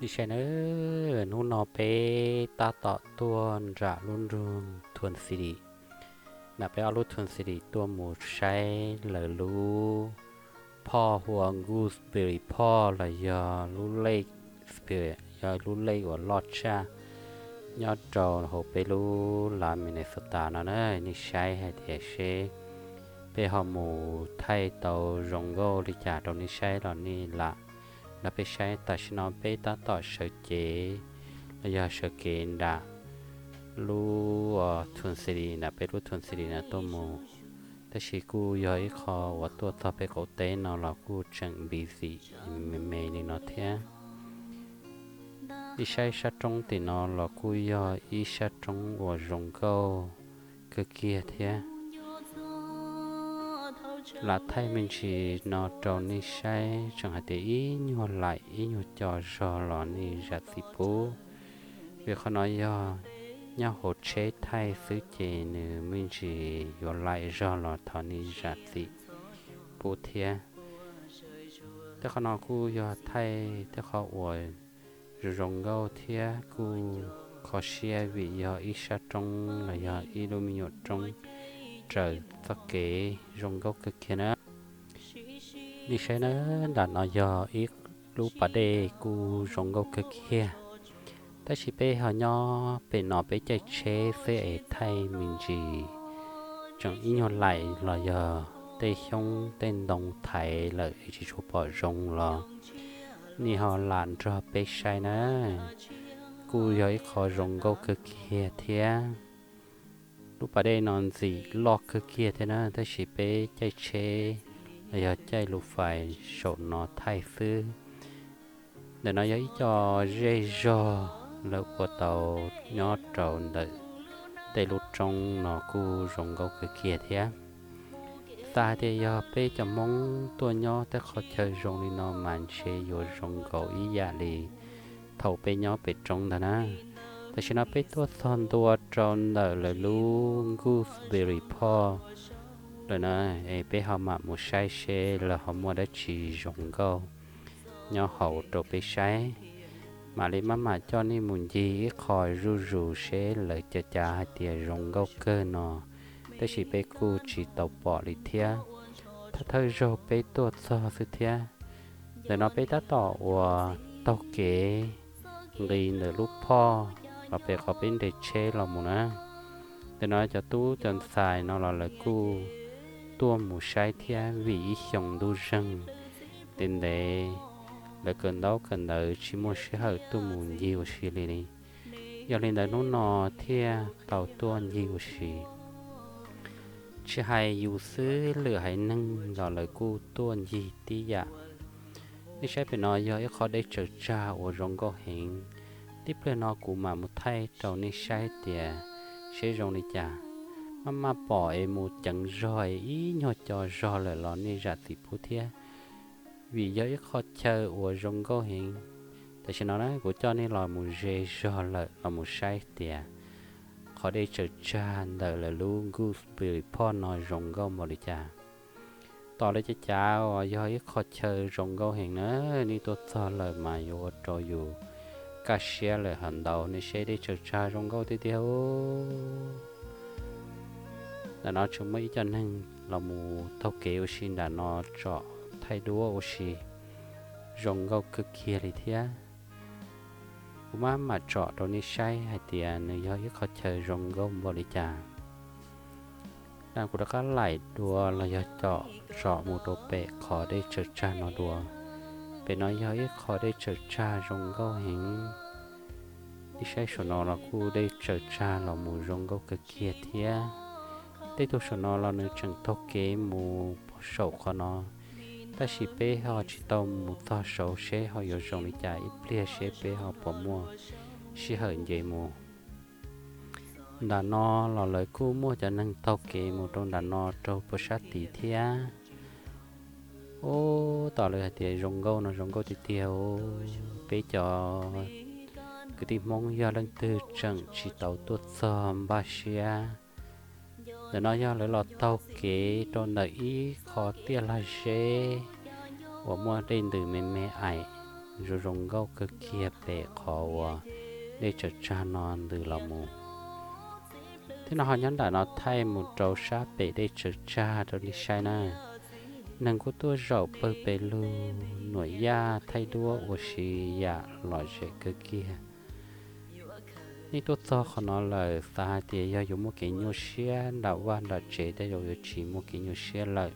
Nej saib nawb, hnub no peb tab tom tuaj nram lub nroog Thun City, nram peb ob lub Thun City tuaj mus saib lawv lub phoj hu ua Gooseberry Park los yog lub lake Spirit, yog lub lake uas loj tshaj nyob rau hauv peb lub lav Minnesota no na. Nej saib hais tias seb peb ho mus thaij tau zoo nkauj li cas rau nej saib los nej lam nrog peb saib. Tam sim no peb tab tom sawv cev los yog sawv kev nram lub Twin City, nram peb lub Twin City no tuaj mus, tab sis kuj yog ib qho uas tuaj txog peb qaum teb no los kuj tseem busy me me li no thiab. Ib sab sab roob tim no los kuj yog ib sab roob uas zoo nkauj kawg kiag thiab. Lam thaij me ntsis no rau nej saib, tseem hais tias ib nyuag laim ib nyuag co zog los nej zam txim pub, vim qhov no yog nyob hauv tsheb thaij xwb ces nws me ntsis yuav laim zog los thov nej zam txim pub thiab. Tej qhov no kuj yog thaij tej qhov uas zoo zoo nkauj thiab kuj kho siab vim yog ib sab roob los yog ib lub me nyuam roob raws txoj kev zoo nkauj kawg kiag na. Nej saib na, nram no yog ib lub pas dej kuj zoo nkauj kawg kiag, tab sis peb ho nyob pem no peb caij tsheb xwb es thaij me ntsis tseem ib nyuag laim los yog tej xyoob tej ntoo thaiv lawm es tsis tshua pom zoo los nej ho lam nrog peb saib na. Kuj yog ib qho zoo nkauj kawg kiag thiab. Lub pas dej no ntxim loj kawg kiag thiab na, tab sis peb caij tsheb los yog caij lus fais saum no thaij xwb. Ntawm no yog ib co zej zog lawv ua tau nyob rau ntawm tej lub roob no kuj zoo nkauj kawg kiag thiab. Xav hais tias yog peb cov Hmoob tuaj nyob tej qhov chaw zoo li no mas ntshe yuav zoo nkaus ib yam li thaum peb nyob pem roob ntag na. Tam sim no peb tuaj txog ntua rau ntawm lawv lub Gooseberry Park lawm na, es peb ho mam mus saib seb lawv ho muaj dab tsi zoo nkauj nyob hauv rau peb saib. Mam li maj mam coj nej mus ncig ib qho zuj zus seb lawv cav cav hais tias zoo nkauj kawg no, tab sis peb kuj tsis tau pom li thiab. Thawj thawj zaug peb tuaj txog xwb thiab. Ntawm no peb tab tom uas taug kev nqis ntawm lub phoj los pem qhov peb nres tsheb los mus na. Ntawm no cov tub cov ntxhais no los lawv kuj tuaj mus saib thiab vim ib xyoo ntuj zeeg ntev ntev, lawv kawm ntaub kawm ntawv tsis muaj sij hawm tuaj mus ncig ua si li li. Yog li ntawd hnub no thiaj tau tuaj ncig ua si. Tsis hais yus xwb, lwm haiv neeg los lawv kuj tuaj ncig tib yam. Nej saib pem no yog ib qho dej tsaws tsag uas zoo nkauj heev. Tib pliag no kuv mam mus thaij rau nej saib tias seb zoo li cas. Maj maj pom es mus ceev zog es ib nyuag co zog lawm los nej zam txim pub thiab, vim yog ib qho chaw uas zoo nkauj heev. Tam sim no na kuv coj nej los mus ze zog lawm los mus saib tias qhov dej tsaws tsag ntawm lawv lub Gooseberry Park no zoo nkauj npaum li cas. Tom lawv cav cav uas yog ib qho chaw zoo nkauj heev na, nej tuaj txog lawm mas yuav ua rau yus kaj siab lawm hov ntau. Nej saib dej tsaws tsag zoo nkauj tiag tiag. Ntawm no tseem muaj ib co neeg los mus taug kev ua si nram no tsom thaij duab ua si, zoo nkauj kawg kiag li thiab. Kuv maj mam tsom rau nej saib hais tias nws yog ib qho chaw zoo nkauj npaum li cas. Kuv rov qab laim dua los yog tsom mus rau pem qhov dej tsaws tsag no dua. Pem no yog ib qho dej tsaws tsag zoo nkauj heev. Nej saib saum no los kuj dej tsaws tsag los mus zoo nkauj kawg kiag thiab. Tej tug saum no los nws tseem taug kev mus puag saum qhov no, tab sis peb ho tsis tau mus txog saud seb ho yuav zoo li cas, ib pliag seb peb ho puas muaj sij hawm nce mus. Nram no los lawv kuj muaj cov neeg taug kev mus rau nram no rau puag sab tid thiab. Ub, tom lawv hais tias zoo nkauj no zoo nkauj tiag tiag. Peb cov kwv tij Hmoob yog leej twg tseem tsis tau tuaj txog npaj siab. Ntawm no yog lawv los taug kev rau ntawm ib qho tiaj lag zeb uas muaj dej ntws me me aim. zoo zoo nkauj kawg kiag pem qhov uas dej tsaws tsag no ntws los mus. Thiab no ho nyob nram no thaij mus rau sab pem dej tsaws tsag rau nej saib na. Neeg kuj tuaj zaum pawg pes lug, nuam yaj thaij duab ua si yam lom zem kawg kiag. Nej tuaj txog qhov no lawm xav hais tias yog yuav muaj kev nyuaj siab nram vaj nram tsev tej zaum yuav tsis muaj kev nyuaj siab lawm.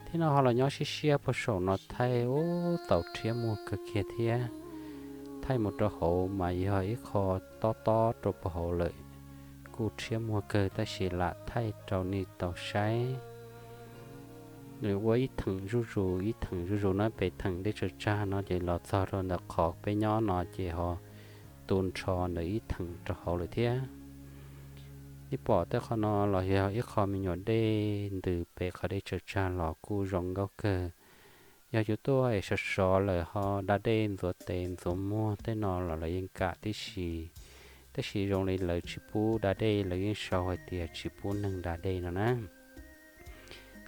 Thiab no ho los nyob siab siab puag saum no thaij ub tau rhiab muag kawg kiag thiab. Thaij mus rau hauv mas yog ib qho tob tob rau puag hauv lawm, kuj rhiab muag kawg tab sis lam thaij rau nej tau saib. Nws ua ib theem zuj zus ib theem zuj zus na, pem theem dej tsaws tsag no ces los txog rau ntawm qhov peb nyob no ces ho tu nrho ntawm ib theem rau hauv lawm thiab. Nej pom tej qhov no los yog ib qho me nyuam dej ntws pem qhov dej tsaws tsag los kuj zoo nkauj kawg. Yog yuav tuaj es sov sov lawm ho da dej ntxuav tes ntxuav muag tej no los lawv yeej kam tib si, tab sis zoo li lawv tsis pub da dej, lawv yeej sau hais tias tsis pub neeg da dej no na.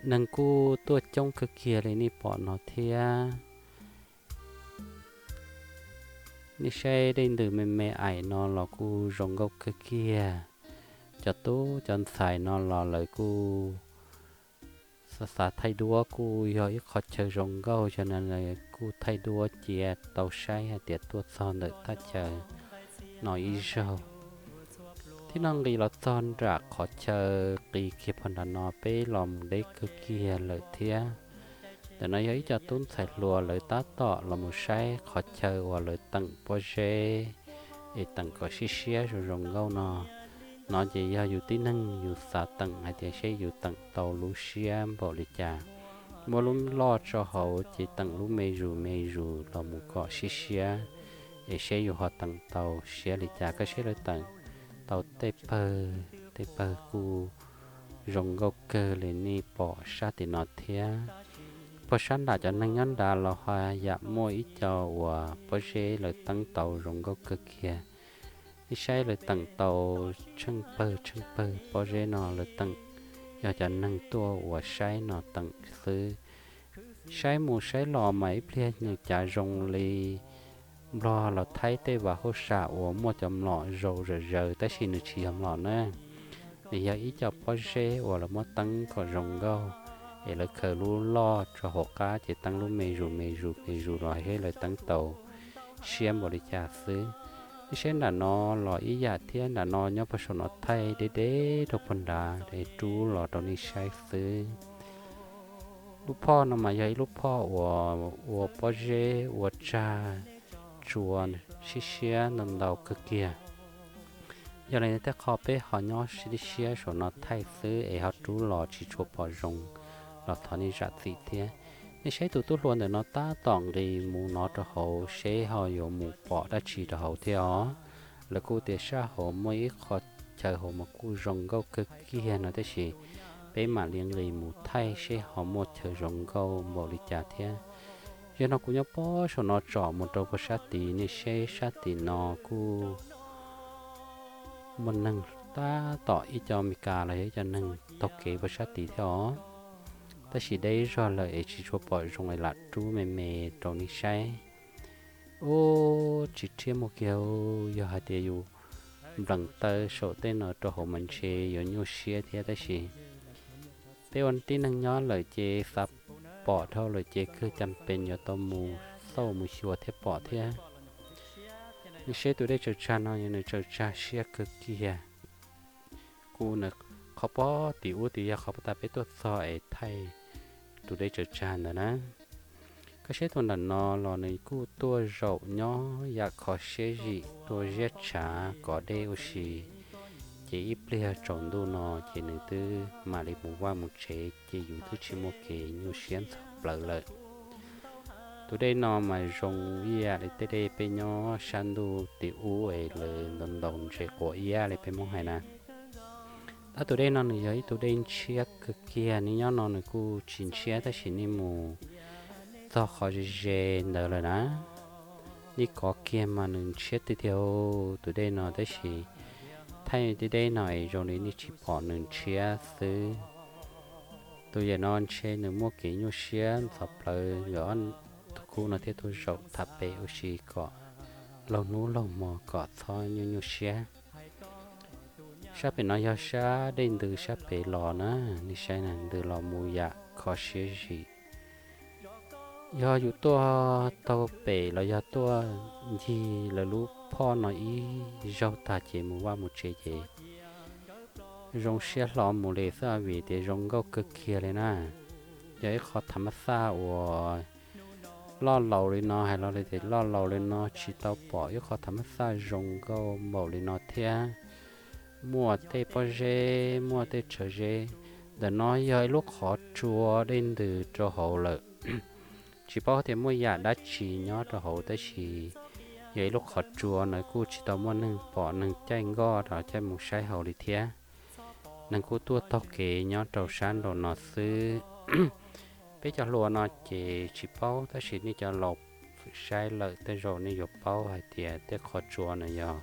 Neeg kuj tuaj coob kawg kiag li nej pom no thiab. Nej saib dej ntws me me aim no los kuj zoo nkauj kawg kiag. Cov tub cov ntxhais no los lawv kuj xav xav thaij duab, kuj yog ib qho chaw zoo nkauj, yog no kuj thaij duab cia tau saib hais tias tuaj txog ntawm thaj chaw no ib zaug. Thiab no nqis los txog nram qhov chaw qis kiag puag nram no peb los mus deb kawg kiag lawm thiab. Ntawm no yog ib co tub ntxhais hluas lawv tab tom los mus saib qhov chaw uas lawv teem pob zeb es teem kom siab siab zoo zoo nkauj no. No ces yog yus tib neeg yus xav teem hais tias seb yus teem tau lub siab npaum li cas. Muab lub loj tso hauv ces teem lub me zus me zus los mus kom siab siab, es seb yus ho teem tau siab li cas. Koj saib lawv teem tau tej pawg, tej pawg kuj zoo nkauj kawg li nej pom sab tim no thiab. Puag sab nram cov neeg nyob nrad los ho yam muaj ib co uas pob zeb lawv teeb tau zoo nkauj kawg kiag. Nej saib lawv teem tau tsheej pawg tsheej pawg pob zeb no lawv teem, yog cov neeg tuaj uas saib no teem xwb. Saib mus saib los mas ib pliag nws cav zoo li Nplog los Thaib tej vaj hauj sam uas muaj cov mlom zaus zawm zaws tab sis nws tsis yog mlom na. Nws yog ib co pob zeb uas lawv muab teeb kom zoo nkauj, es lawv khaws lub loj tso hauv qab ces teeb lub me zus me zus me zus los seb lawv teeb tau siab npaum li cas xwb. Nej saib nram no los ib yam thiab, nram no nyob puag saum no thaij deb deb rau puag nrad es rub los rau nej saib xwb. Lub phoj no mas yog ib lub phoj uas ua pob zeb ua tsag tsua siab siab ntau ntau kawg kiag. Yog li tej qho peb ho nyob siab siab saum no thaij xwb es ho rub los tsis tshua pom zoo los thov nej zam txim thiab. Nej saib tus tub hluas ntawm no tab tom nqis mus no rau hauv seb ho yuav mus pom dab tsi rau hauv thiab os. Lawv kuj tias sab hauv muaj ib qho chaw hauv mas kuj zoo nkauj kawg kiag no tab sis peb mam li nqis mus thaij seb ho muaj chaw zoo nkauj npaum li cas thiab. Yog no kuv nyob pob saum no tsom mus rau puag sab tid, nej saib sab tim no kuj muaj neeg tab tom ib co Meskas los yog ib co neeg taug kev puag sab tid thiab os. Tab sis deb zog lawm es tsis tshua pom zoo es lam rub me me rau nej saib. Ub, tsis rhiab muag kiag, yog hais tias yus nplees taw saum tej no rau hauv mas ntshe yuav nyuaj siab thiab tab sis peb ua tib neeg nyob lawm ces xav pom dhau lawm ces kawg cas pes yuav tau mus xauj mus xyuas thiab pom thiab. Nej saib tus dej tsaws tsag no yog nws tsaws tsag siab kawg kiag. Kuv nws qhov pob tim ub tid yog qhov puag ta peb tuaj txog es thaij tus dej tsaws tsag ntawd na. Koj saib tus nram no los nws kuj tuaj zaum nyob yam kho siab zim tua ziab tshav kov dej ua si, ces ib pliag tsaus ntuj no ces nws twb mam li mus vaj mus tsev ces yus twb tsis muaj kev nyuaj siab ntxhov plawv lawm. Tus dej no mas zoo ib yam li tej dej peb nyob sab ntuj tim ub es lawv ntaus ntaus ntses quav iab li peb Hmoob hais na. Tab tus dej no nws yog ib tug dej ntshiab kawg kiag, nej nyob no nws kuj tsis ntshiab tab sis nej mus txog qhov ze ze ntawd lawm na, nej kov kiag mas nws ntshiab tiag tiag tus dej no tab sis thaij tej dej no es zoo li nej tsis pom nws ntshiab xwb. Tus yam no ntshe nws muaj kev nyuaj siab ntxhov plawv, nkawd ob tug Hnub no thiab tuaj zaum tham pem ua si kom laug hnub laug hmo kom txhob nyuaj nyuaj siab. Sab pem no yog sab dej ntws sab pem los na, nej saib na, ntws los mus yam kho siab zim. Yog yus tuaj taug pem los yog tuaj ncig lawv lub phoj no ib zaug tag ces mus vaj mus tsev ces zoo siab hlo mus li xwb vim tias zoo nkauj kawg kiag li na. Yog ib qho thav mab xaj uas loj laus li no, hais los li tias loj laus li no tsis tau pom ib qho thav mab xaj zoo nkauj npaum li no thiab. Muaj tej pob zeb, muaj tej tshav zeb. Ntawm no yog ib lub qhov tsua dej ntws rau hauv lawm. Tsis paub tias muaj yam dab tsi nyob rau hauv tab sis yog ib lub qhov tsua na, kuj tsis tau muaj neeg pom neeg caij nkoj los caij mus saib hauv li thiab. Neeg kuj tuaj taug kev nyob rau sab nraum no xwb. Peb cov hluas no ces tsis paub tab sis nej cov laus saib lawm tej zaum nej yuav paub hais tias tej qhov tsua no yog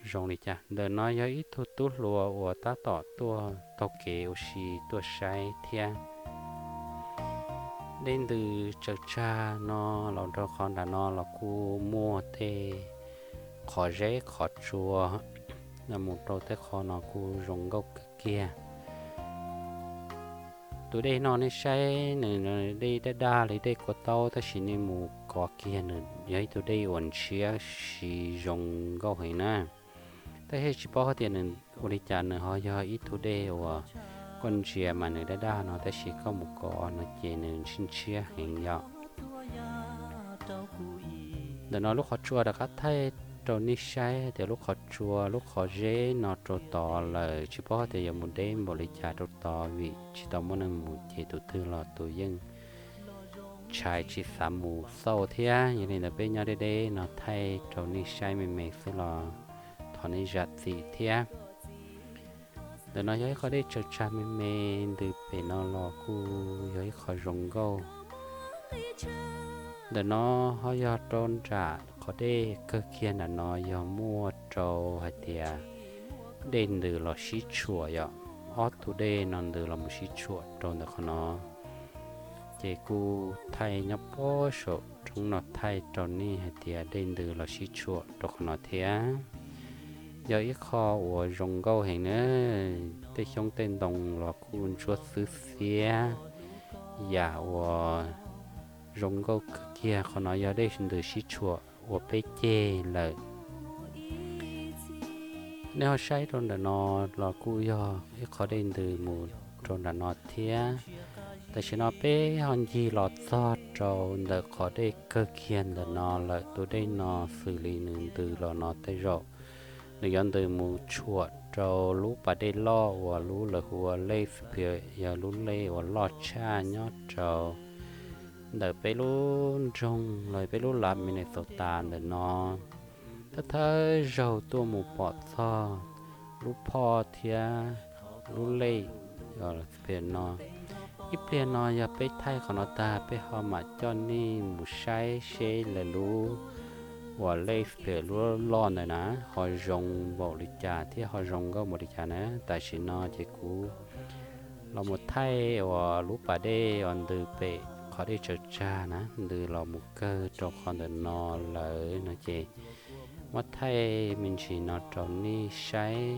zoo li cas. Ntawm no yog ib tug tub hluas uas tab tom tuaj taug kev ua si tuaj saib thiab. Dej ntws tsaws tsag no los rau qhov nram no los kuj muaj tej qhov zeb qhov tsua no mus rau tej qho no kuj zoo nkauj kawg kiag. Tus dej no nej saib nws dej daj daj li dej kua taub tab sis nej mus kov kiag nws yog ib tug dej uas ntshiab si zoo nkauj heev na. Tab sis tsis paub hais tias nws ua li cas nws ho yog ib tug dej uas koj ntsia mas nws daj daj no tab sis koj mus kov no ces nws ntshiab ntshiab heev yom. Ntawm no lub qhov tsua rov qab thaij rau nej saib tias lub qhov tsua lub qhov zeb no rau tod lawm, tsis paub tias yuav mus deb npaum li cas rau tod vim tsis tau muaj neeg mus ces tus twg los tus yeej tshais tsis xav mus xauj thiab. Yog li ntawd peb nyob deb deb no thaij rau nej saib me me xwb los thov nej zam txim thiab. Ntawm no yog ib qho dej tsaws tsag me me, ntws pem no los kuj yog ib qho zoo nkauj. Ntawm no ho yog rau nram qhov dej kawg kiag nram no yog muaj rau hais tias dej ntws los sib tshuam yom, ob tug dej no ntws los mus sib tshuam rau ntawm qhov no. Ces kuj thaij nyob puag saum roob no thaij rau nej hais tias dej ntws los sib tshuam rau qhov no thiab. Yog ib qho uas zoo nkauj heev na, tej xyoob tej ntoo los kuj ntsuab xwb xiab yam uas zoo nkauj kawg kiag. Qhov no yog dej ntws sib tshuam uas peb ceg lawm. Nej ho saib rau ntawm no los kuj yog ib qho dej ntws mus rau nram no thiab. Tam sim no peb ho ncig los txog rau ntawm qhov dej kawg kiag ntawm no lawm. Tus dej no xws li nws ntws los no tej zaum nws yuav ntws mus tshuam rau lub pas dej loj uas lub lawv hu ua Lake Superior, yog lub lej uas loj tshaj nyob rau ntawm peb lub nroog los peb lub lav Minnesota ntawm no. Thawj thawj zaug tuaj mus pom txog lub phoj thiab lub lej Superior no. Ib pliag no yog peb thaij qhov no tag peb ho mam coj nej mus saib seb lawv lub uas Lake Superior lub loj ntawd na ho zoo npaum li cas thiab ho zoo nkauj npaum li cas na. Tam sim no ces kuv los mus thaij uas lub pas dej uas ntws pem qhov dej tsaws tsag na, ntws los mus kawg rau qhov ntawm no lawm no ces muab thaij me ntsis no rau nej saib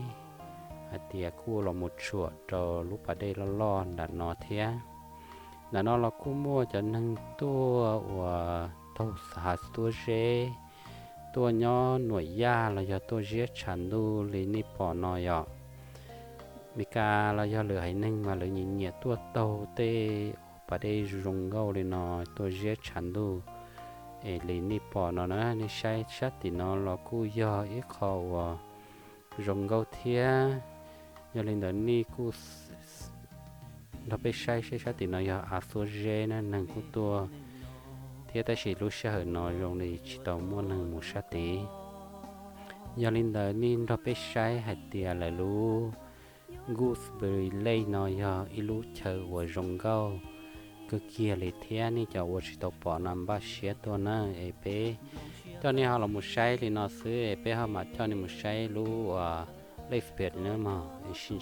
hais tias kuj los mus tshuam rau lub pas dej loj loj nram no thiab. Nram no los kuj muaj cov neeg tuaj uas taug hav xuab zeb, tuaj nyob nuam yaj los yog tuaj ziab tshav ntuj li nej pom no yom. Meskas los yog lwm haiv neeg mas lawv nyiam nyiam tuaj taug tej uas pas dej zoo nkauj li no tuaj ziab tshav ntuj. Es li nej pom no na, nej saib sab tim no los kuj yog ib qho uas zoo nkauj thiab. Yog li ntawd nej kuj nrog peb saib seb sab tim no yog av xuab zeb na, neeg kuj tuaj thiab tab sis lub sij hawm no zoo li tsis tau muaj neeg mus sab tid. Yog li ntawd nej nrog peb saib hais tias lawv lub Gooseberry Lake no yog ib lub chaw uas zoo nkauj kawg kiag li thiab. Nej cov uas tsis tau pom no npaj siab tuaj na, es peb coj nej ho los mus saib li no xwb es peb ho mam coj nej mus saib lub uas Lake Superior na mog. Es sib